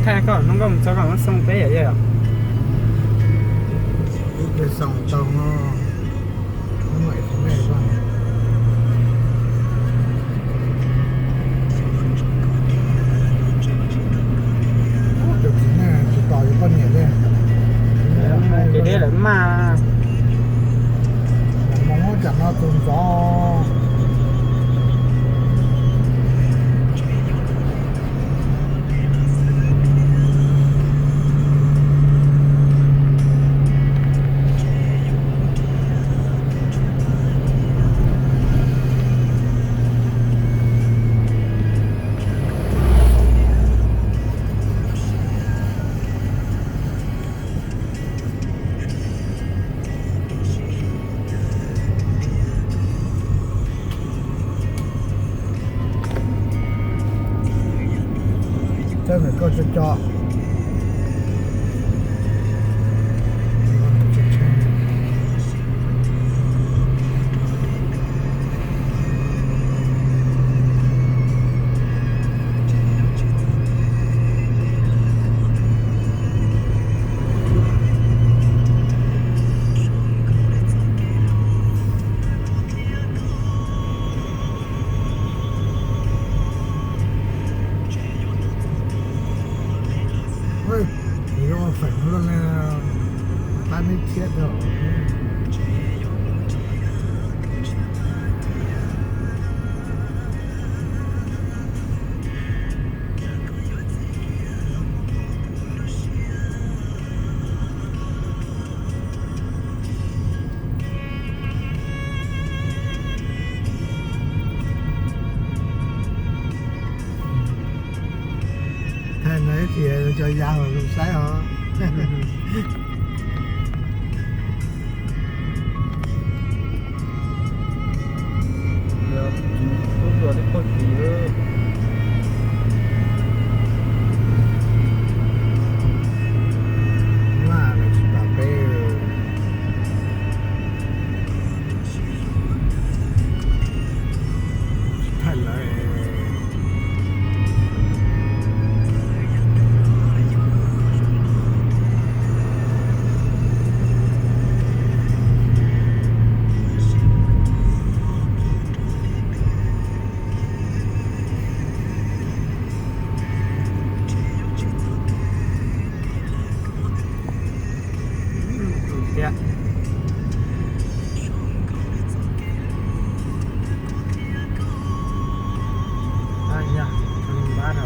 Koj hnub nkauj mus txog koj muab xoo peb yom. Xoo tau no, tus txiv neej tsis tos yus poj niam li. Ces deb lawm mas. Mus muab tsam no tus ntxov. Txawb ntawm koj tso co. Ua feem loj li qab neb thiab rau. Thaij no ib chim cov ya los zoo saib os.